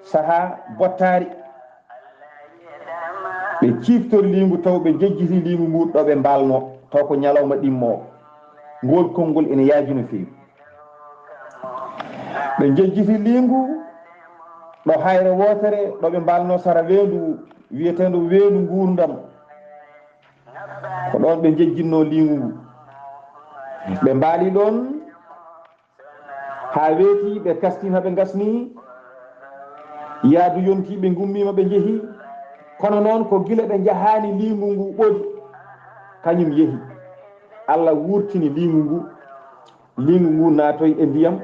sahaa bottaari. Ɓe ciiftori liingu taw ɓe njejjiti liingu ngu ɗo ɓe mbaalnoo, taw ko ñalawma ɗimmo o. Ngool konngol ina yaaji no feewi. Ɓe njejjiti liingu ɗo hayre wootere, ɗo ɓe mbaalnoo sara weendu wiyeteendu weendu nguurndam. Ko ɗoon ɓe njejjinnoo liingu ngu. Ɓe mbaali ɗoon haa weeti, ɓe kastii maa ɓe ngasnii. Yaadu yontii, ɓe ngummiima, ɓe njehi. Kono noon, ko gila ɓe njahaani, liingu ngu ɓoli, kañum yehi. Allah wuurtini liingu ngu. Liingu ngu naatoyi e ndiyam.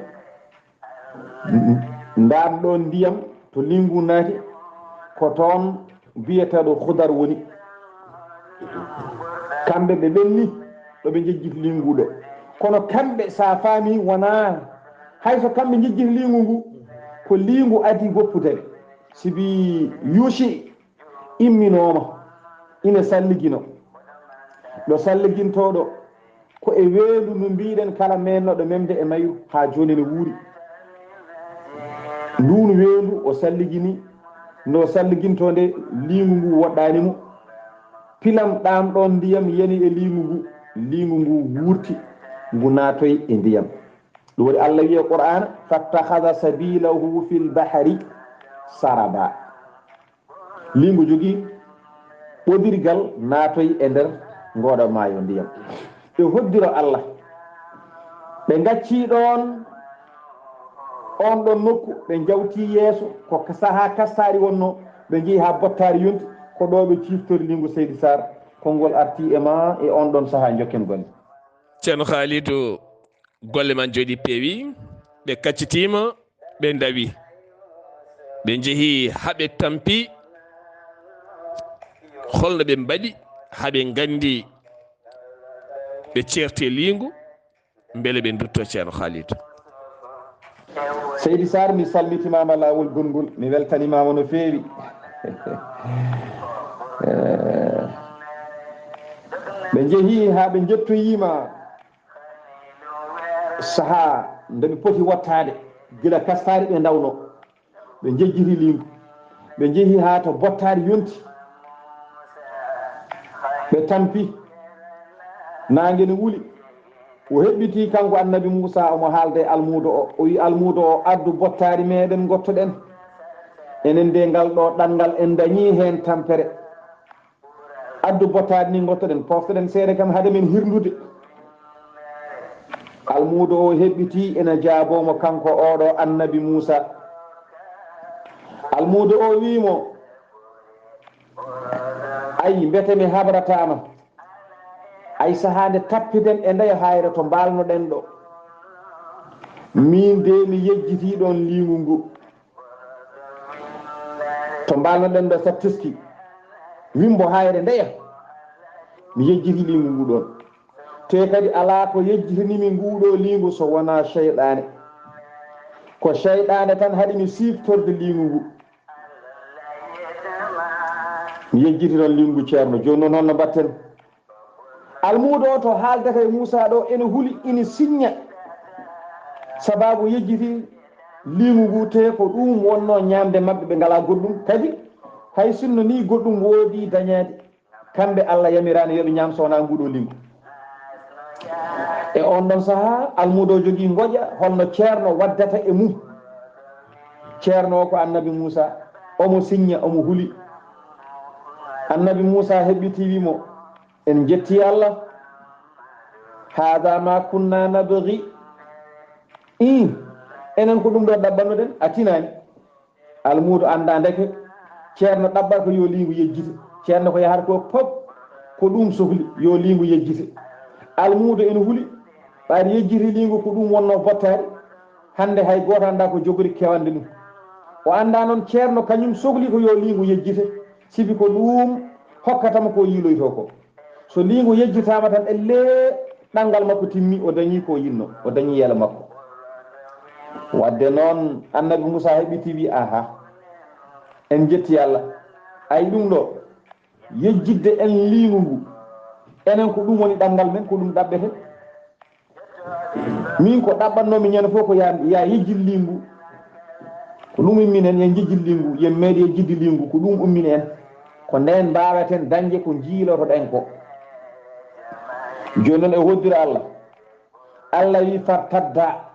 Ndaan ɗoon ndiyam, to liingu naati, ko toon biyeteeɗo Khudar woni. Kamɓe ɓe ɓenni ɗo ɓe njejjiti liingu ɗo. Kono kamɓe, so a faami, wonaa hay so kamɓe njejjiti liingu ngu, ko liingu adii woppude ɓe. Sibi Yuushi imminooma, ina salligino. Ɗo salligintoo ɗo, ko e weendu ndu mbiiɗen kala meennooɗo memde e mayru, haa jooni ene wuuri. Nduun weendu o salligini, nde o salligintoo nde, liingu ngu woɗɗaani mo. Pilam ɗaam ɗoon ndiyam yani e liingu ngu, liingu ngu wuurti, ngu naatoyi e ndiyam. Ɗum waɗi Allah wiya Qur'aana, "Fattakhadha sabilahu fil bahri saraba." Liingu jogii ɓodirgal naatoyi e nder ngooɗo maayo ndiyam. Ɓe hoddiro Allah. Ɓe ngaccii ɗoon, oon ɗoon nokku, ɓe njawtii yeeso, ko sahaa kastaari wonnoo, ɓe njehi haa bottaari yonti, ko ɗo ɓe ciiftori liingu Seydi Saar. Konngol artii e maa e oon ɗoon sahaa, njokken golle. Ceerno Khalidou, golle maa njooɗii peewi, ɓe kaccitiima, ɓe ndawi. Ɓe njehi haa ɓe tampi, holno ɓe mbaɗi haa ɓe nganndi ɓe ceerti e liingu, mbele ɓe ndutto Ceerno Khalidou. Seydi Saar, mi salmitimaama laawol gonngol, mi weltanimaama no feewi. Eh, ɓe njehi haa ɓe njettoyiima sahaa nde ɓe poti wottaade, gila kastaari ɓe ndawnoo. Ɓe njejjiti liingu. Ɓe njehi haa to bottaari yonti. Ɓe tampi. Naange ne wuli. O heɓɓitii kanko Annabi Muusaa, omo haalda e almuudo o. O wi'i, "Almuudo o, addu bottaari meeɗen, ngottoɗen. Enen de, ngal ɗo ɗanngal en ndañii heen tampere. Addu bottaari ni, ngottoɗen, poftoɗen seeɗa kam hade men hirnude." Almuudo o heɓɓitii ena jaaboo mo kanko oɗo Annabi Muusaa. Almuudo o wi'i mo, "Ay, mbete mi habrataa ma. Ay, sahaa nde tappiɗen e ndeya hayre to mbaalnoɗen ɗo. Miin de mi yejjitii ɗoon liingu ngu. To mbaalnoɗen ɗo, so teski, wimbo hayre ndeya. Mi yejjiti liingu ngu ɗoon. Te kadi alaa ko yejjitini mi ngu ɗo liingu so wonaa seyɗaane. Ko seyɗaane tan haɗi mi siiftorde liingu ngu." Mi yejjiti noon liingu Ceerno. Jooni noon, holno mbaɗten? Almuudo o to haaldata e Muusaa ɗo, ene huli, ene siñña. Sabaabu yejjiti liingu ngu, te ko ɗum wonnoo ñaamde maɓɓe, ɓe ngalaa goɗɗum. Kadi hay sinno nii goɗɗum woodi dañaade, kamɓe Allah yamiraani yo ɓe ñaam so wonaa ngu ɗo liingu. E oon ɗoon sahaa, almuudo o jogii ngoƴa, holno Ceerno waddata e mum. Ceerno o ko Annabi Muusaa, omo siñña, omo huli. Annabi Muusaa heɓɓitii, wii mo, "En njettii Allah. Haada ma kunna nabgi." Ii, enen ko ɗum ɗo ɗaɓɓannoɗen, a tinaani. Almuudo anndaa ndeke Ceerno ɗaɓɓata ko yo liingu yejjite. Ceerno ko yahata ko fof ko ɗum sohli, yo liingu yejjite. Almuudo ene huli, ɓaade yejjiti liingu ko ɗum wonnoo bottaari. Hannde hay gooto anndaa ko jogori kewande ɗum. O anndaa noon Ceerno kañum sohli ko yo liingu yejjite, sibi ko ɗum hokkata mo ko yiiloytoo ko. So liingu yejjitaama tan, ellee ɗanngal makko timmi, o dañi ko yinno, o dañi yeelo makko. Wadde noon, annabi Muusa heɓiti, wi: "Aha, en jetti Allah. Ay ɗum ɗo, yejjitde en liingu ngu, enen ko ɗum woni ɗanngal men, ko ɗum ɗaɓɓeten. Min ko ɗaɓɓatnoomi ñande fof ko ya, ya yejjit liingu. Ko ɗum ummini en, yen jejjit liingu, yen meeɗi yejjitde liingu, ko ɗum ummini en. Ko ndeen mbaaweten dañde ko njiilotoɗen ko." Jooni noon e hoddira Allah. Allah wi: "Fartadda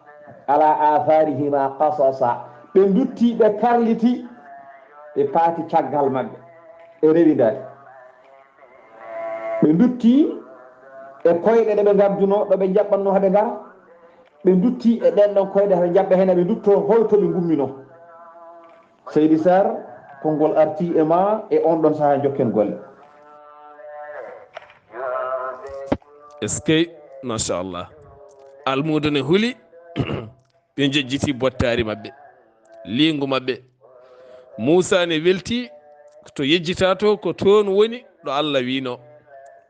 ala atharihima qasasa." Ɓe ndutti, ɓe karliti, ɓe paati caggal maɓɓe e rewindaade. Ɓe ndutti e koyɗe ɗe ɓe ngarduno, ɗo ɓe njaɓɓanno haɓe ngara. Ɓe ndutti e ɗen ɗon koyɗe haɓe njaɓɓa heen, ɓe ndutto holto ɓe ngummino. Seydi Sarr, konngol arti e ma e on ɗon sahaa, njokken golle. Eskey, machallah. Almuudo ne huli, ɓe njejjiti bottaari maɓɓe, liingu maɓɓe. Muusa ne welti, to yejjita to, ko toon woni ɗo Allah wiino.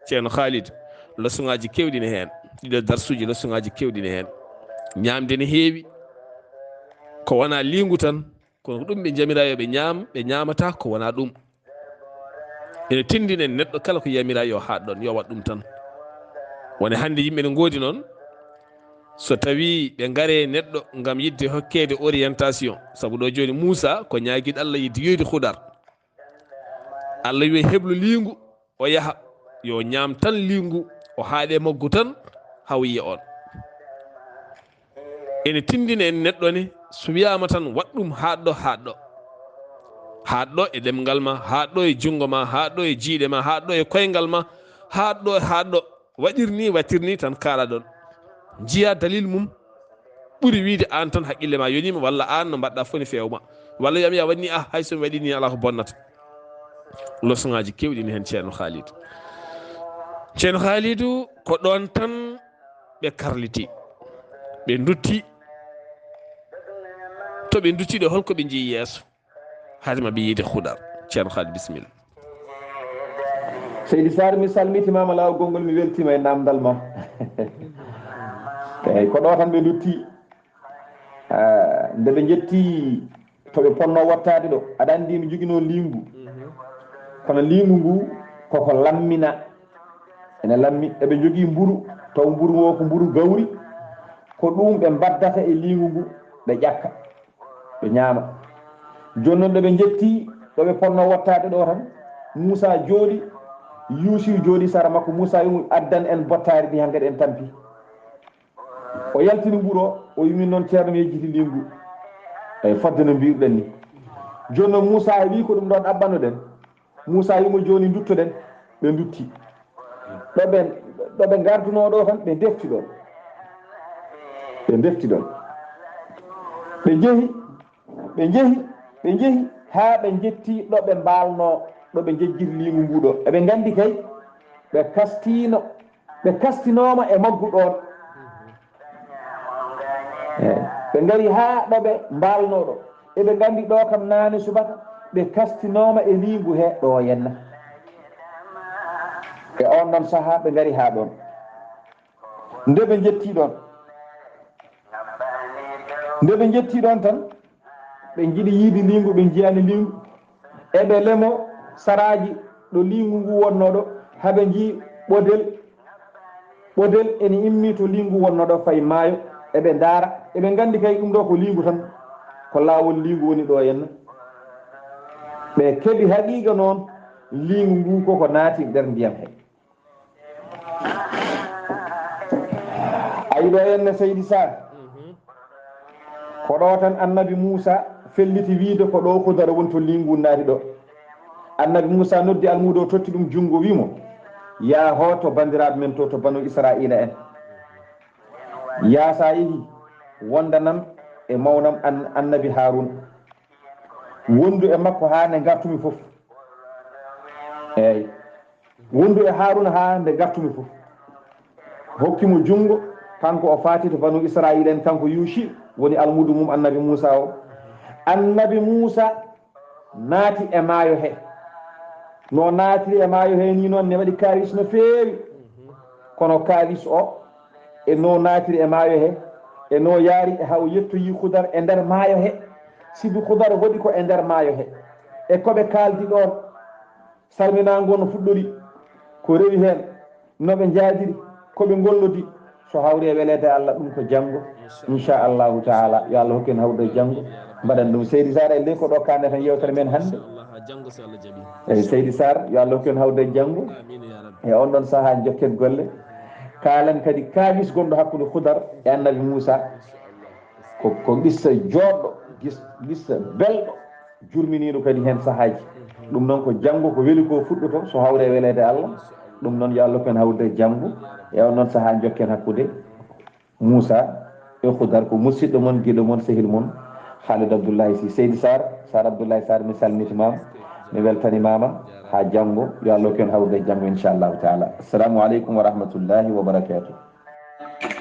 Ceerno Khalid, lesoŋaaji keewɗi ne heen. Ɗiɗo darsuuji, lesoŋaaji keewɗi ne heen. Ñaamde ne heewi. Ko wonaa liingu tan, kono ko ɗum ɓe njamira yo ɓe ñaam, ɓe ñaamata ko wonaa ɗum. Ene tinndina en neɗɗo kala ko yamira yo haɗ ɗon, yo waɗ ɗum tan. Woni hannde yimɓe ne ngoodi noon, so tawi ɓe ngare neɗɗo ngam yiɗde hokkeede orientation, sabu ɗo jooni Muusa ko ñaagiiɗo Allah yiɗde yoyde Hudar. Allah wi heblo liingu, o yaha, yo ñaam tan liingu, o haaɗe maggu tan, haw yiya on. Ene tinndina en neɗɗo ne, so wiyaama tan waɗ ɗum haaɗ ɗo, haaɗ ɗo. Haaɗ ɗo e ɗemngal ma, haaɗ ɗo e junngo ma, haaɗ ɗo e jiiɗe ma, haaɗ ɗo e koyngal ma, haaɗ ɗo, haaɗ ɗo. Waɗir ni, waɗir ni tan kaala ɗon. Njiya dalil mum ɓuri wiide aan tan haqqille ma yoniima, walla aan no mbaɗɗa fof ne feewma. Walla wiyam ya waɗ ni, ah, hay so mi waɗi ni alaa ko bonnata. Lesoŋaaji keewɗi ne heen, Ceerno Khalid. Ceerno Khalidu, ko ɗoon tan ɓe karliti, ɓe ndutti. To ɓe ndutti ɗo, holko ɓe njeyi yeeso? Haade maɓɓe yiide Hudar. Ceerno Khalid, bisimilla. Seydi Sarr, mi salmitimaama laawol gonngol, mi weltiima e naamndal ma. Eeyi, ko ɗo tan ɓe ndutti. Ah, nde ɓe njetti to ɓe ponno wattaade ɗo, aɗa anndi mi joginoo liingu. Kono liingu ngu koko lammina. Ene lammi, eɓe njogii mburu, taw mburu ngo ko mburu gawri. Ko ɗum ɓe mbaddata e liingu ngu, ɓe ƴakka, ɓe ñaama. Jooni noon, nde ɓe njetti ɗo ɓe ponno wattaade ɗo tan, Muusa jooɗi, Yuusufu jooɗi sara makko. Muusa wi'i mo, "Addan en bottaari ndi, hankadi en tampi." O yaltini mburu o, o wi'i, "Min noon, Ceerno, mi yejjiti liingu." Eyi, fodde no mbiruɗen ni. Jooni noon, Muusa wi'i, "Ko ɗum ɗon ɗaɓɓanoɗen." Muusa wi'i mo, "Jooni nduttoɗen." Ɓe ndutti. Ɗo ɓe, ɗo ɓe ngardunoo ɗo tan, ɓe ndefti ɗon. Ɓe ndefti ɗon. Ɓe njehi, ɓe njehi, ɓe njehi, haa ɓe njetti ɗo ɓe mbaalnoo, ɗo ɓe njejjiri liingu ngu ɗo. Eɓe nganndi kay, ɓe kastiino, ɓe kastinooma e maggu ɗoon. Eey. Ɓe ngari haa ɗo ɓe mbaalnoo ɗo. Eɓe nganndi ɗo kam naane subaka, ɓe kastinooma e liingu he ɗo yenna. E oon ɗoon sahaa, ɓe ngari haa ɗoon. Nde ɓe njetti ɗoon, nde ɓe njetti ɗoon tan, ɓe njiɗi yiide liingu, ɓe njiyaani liingu. Eɓe lemo saraaji ɗo liingu ngu wonnoo ɗo, haa ɓe njii ɓodel. Ɓodel ene immii to liingu wonnoo ɗo, fayi maayo. Eɓe ndaara, eɓe nganndi kay ɗum ɗo ko liingu tan, ko laawol liingu woni ɗo henna. Ɓe keɓi haqiiqa noon, liingu ngu koko naati nder ndiyam he. A yiɗo henne, Seydi Sar? Ko ɗo tan Annabi Muusa felliti wiide ko ɗo Hudara woni, to liingu naati ɗo. Annabi Muusa noddi almuudo o, totti ɗum junngo, wii mo, "Yaa hooto banndiraaɓe men to, to Banu Israa'iila en. Yaa sa yehi, wondanam e mawnam an-, Annabi Haaruuna. Wondu e makko haa nde ngartumi fof." Eey. "Wondu e Haaruuna haa nde ngartumi fof." Hokki mo junngo, kanko o faati to Banu Israa'iila en, kanko Yuushi woni almuudo mum Annabi Muusa o. Annabi Muusa naati e maayo he. No naatiri e maayo he ni noon, ne waɗi kaalis no feewi. Kono kaalis o E no naatiri e maayo he, e no yaari e haw yettoyi Hudar e nder maayo he. Sibu Hudar waɗi ko e nder maayo he. E ko ɓe kaaldi ɗoon, salminaango no fuɗɗori, ko rewi heen, no ɓe njaadiri, ko ɓe ngollodi. So hawri e weleede Allah, ɗum ko janngo, inchallahu taala. Yo Allah hokku en hawrude e janngo, mbaɗen ɗum. Seydi Sar, e ley ko ɗo kaane tan yewtere men hannde. Inchallah, ha janngo, so Allah jaɓi. Eyi, Seydi Sar, yo Allah hokku en hawrude e janngo. Amin, ya Rabbi. E on ɗon sahaa, jokken golle. Kaalen kadi kaawis gonɗo hakkunde Hudar e Annabi Muusa. Ko, ko qissa jooɗɗo, gis-, qissa belɗo, jurminiiɗo kadi heen sahaaji. Ɗum noon ko janngo, ko weli ko fuɗɗoto, so hawri e weleede Allah. Ɗum noon, yo Allah hokku en hawrude e janngo. E on ɗon sahaa, jokken hakkunde Muusa e Hudar, ko musidɗo mon, giɗo mon, sehil mon, Khalid Abdoulaye Sy. Seydi Sar, Sar Abdoulaye Sar, mi salmitimaama, mi weltanimaama. Haa janngo, yo Allah hokku en hawrude e janngo, inchallahu taala. Assalamu aleykum wa rahmatullahi wa barakatuh.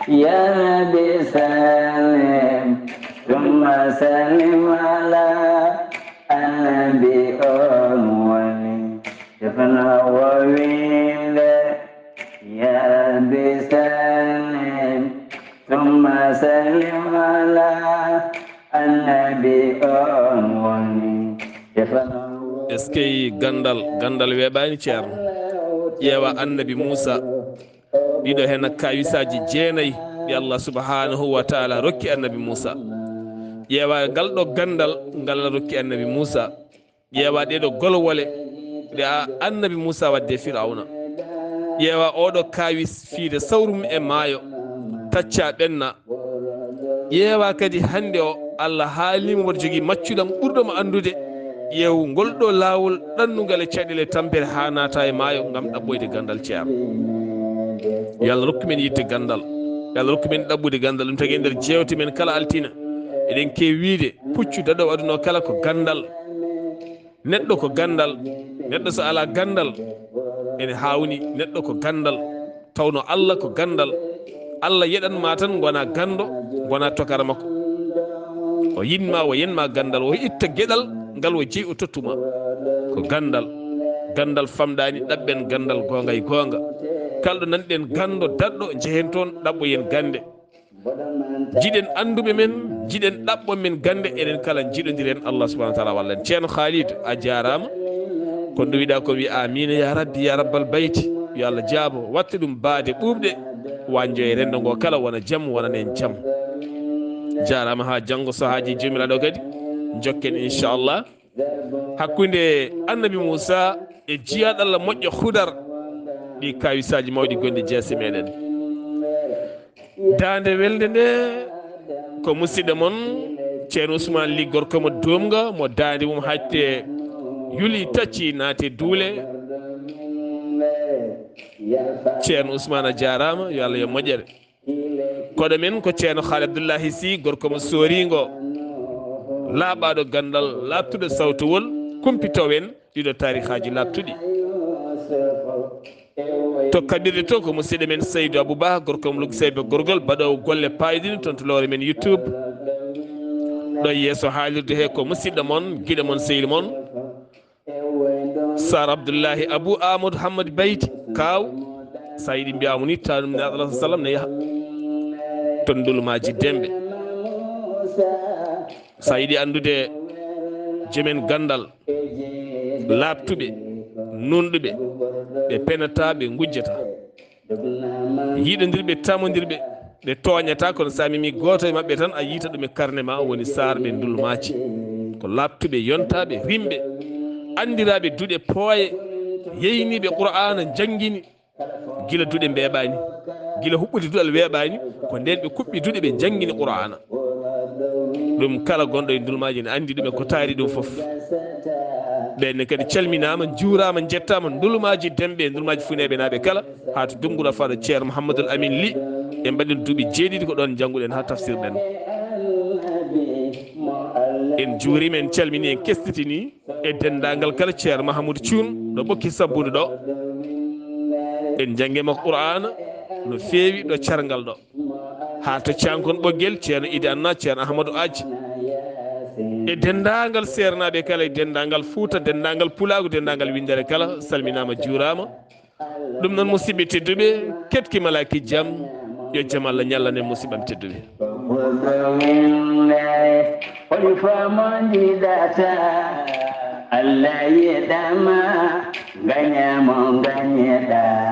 Ya Rabbi sallim, thumma sallim ala annabi on woni defno wo winde. Ya Rabbi sallim, thumma sallim ala annabi on woni defno wo. Est-ce que gandal, gandal weeɓaani, Ceerno? Ƴeewa Annabi Muusa, ɗiɗo heen kaawisaaji jeenayi ɗi Allah subhanahu wa taala rokki Annabi Muusa. Ƴeewa ngal ɗo gandal ngal rokki Annabi Muusa. Ƴeewa ɗee ɗo golwole ɗe a-, Annabi Muusa wadde Firawna. Ƴeewa oo ɗo kaawis fiide sawru mum e maayo, tacca ɓenna. Ƴeewa kadi hannde o, Allah haalii mo, mboɗo jogii maccuɗam ɓurɗo mo anndude. Ƴeew ngol ɗo laawol ɗannungal e caɗeele tampere haa naata e maayo ngam ɗaɓɓoyde gandal, Ceerno. Yo Allah rokku men yiɗde gandal. Yo Allah rokku men ɗaɓɓude gandal. Ɗum tagi e nder jeewte men kala altina, eɗen keewi wiide, puccu daɗoowo aduna o kala ko gandal. Neɗɗo ko gandal. Neɗɗo so alaa gandal, ene haawni. Neɗɗo ko gandal. Tawno Allah ko gandal. Allah yeɗan ma tan ngona gando, ngona tokara makko. O yiɗ ma, o yen ma gandal, o itta geɗal ngal o jeyi, o tottu ma. Ko gandal. Gandal famɗaani, ɗaɓɓen gandal goonga e goonga. Kalɗo nanɗen gando daɗɗo, njehen toon, ɗaɓɓoyen gande. Jiɗen annduɓe men, jiɗen ɗaɓɓo men gande, enen kala njiɗondiren, Allah subhanahu wa taala wallen. Ceerno Khalid, a jaaraama. Ko nduwiɗaa ko, wi amiina ya rabbi, ya rabbal bayti. Yo Allah jaabo, watta ɗum baade ɓuuɓɗe, wanjo e renndo ngo kala, wona jam, wonana en jam. Jaaraama, haa janngo, so haaji joomiraaɗo kadi, njokken inchallah. Hakkunde Annabi Muusa e jiyaaɗo Allah moƴƴo Hudar, ɗi kaawisaaji mawɗi gonɗi jeese meɗen. Daande welde nde ko musidɗo mon Ceerno Ousmane Ly, gorko mo Duumga, mo daande mum hacce yuli, tacci, naati duule. Ceerno Ousmane, a jaaraama, yo Allah yo moƴƴere. Koɗo men ko Ceerno Haali Abdullahi Sy, gorko mo Sooringo, laaɓaaɗo ganndal, laaɓtuɗo sawtowol, kumpitoowo en ɗiɗo taarihaaji laaɓtuɗi. To kaɓirɗe to ko musidɗo men Seydou Abou Ba, gorko mo Luggi Seybe Gorgol, baɗoowo golle paayɗiɗe toon to lowre men YouTube. Ɗo yeeso haalirde he ko musidɗo mon, giɗo mon, sehil mon, Sar Abdullahi Abou Amadou Hammadi Bayti, kaaw, so a yiɗi mbiyaa mo ni, taanum ne, alayhi salam, ne yaha to ndulmaaji Demɓe. So a yiɗi anndude joomen ganndal, laaɓtuɓe, nuunɗuɓe, ɓe penataa, ɓe ngujjataa. Yiɗondirɓe, tamondirɓe, ɓe tooñataa, kono so a memi gooto e maɓɓe tan, a yiita ɗum e karne ma, woni Saarɓe Ndulmaaji. Ko laaɓtuɓe, yontaaɓe, rimɓe, anndiraaɓe duɗe pooye, yeyniiɓe Qur'aana, njanngini, gila duɗe mbeeɓaani, gila huɓɓude duɗal weeɓaani, ko ndeen ɓe kuɓɓi duɗe, ɓe njanngini Qur'aana. Ɗum kala gonɗo e Ndulmaaji ene anndi ɗum e ko taari ɗum fof. Ɓeen ne kadi calminaama, njuuraama, njettaama, Ndulmaaji Demɓe, Ndulmaaji Funeeɓe naaɓe kala, haa to Dunnguura Faaɗo Ceerno Mouhamadoul Amine Ly, en mbaɗi ɗum duuɓi jeeɗiɗi, ko ɗoon njannguɗen haa tafsirɗen. En njuuriima, en calminii, en kestitini e denndaangal kala Ceerno Mahamoudou Thioune, ɗo Ɓokki Sabbude ɗo. En njanngi e makko Qur'aana no feewi ɗo Carngal ɗo. Haa to Cankon Ɓoggel, Ceerno Idi Anna, Ceerno Ahmadou Aji. E denndaangal seernaaɓe kala, e denndaangal Fuuta, denndaangal Pulaagu, denndaangal winndere kala, salminaama, juuraama. Ɗum noon, musidɓe tedduɓe, ketki malaaki jam. Yo jam Allah ñallan en, musidɓam tedduɓe. Holi fo mo jiɗata, Allah yiɗama, gaña mo gañeɗa.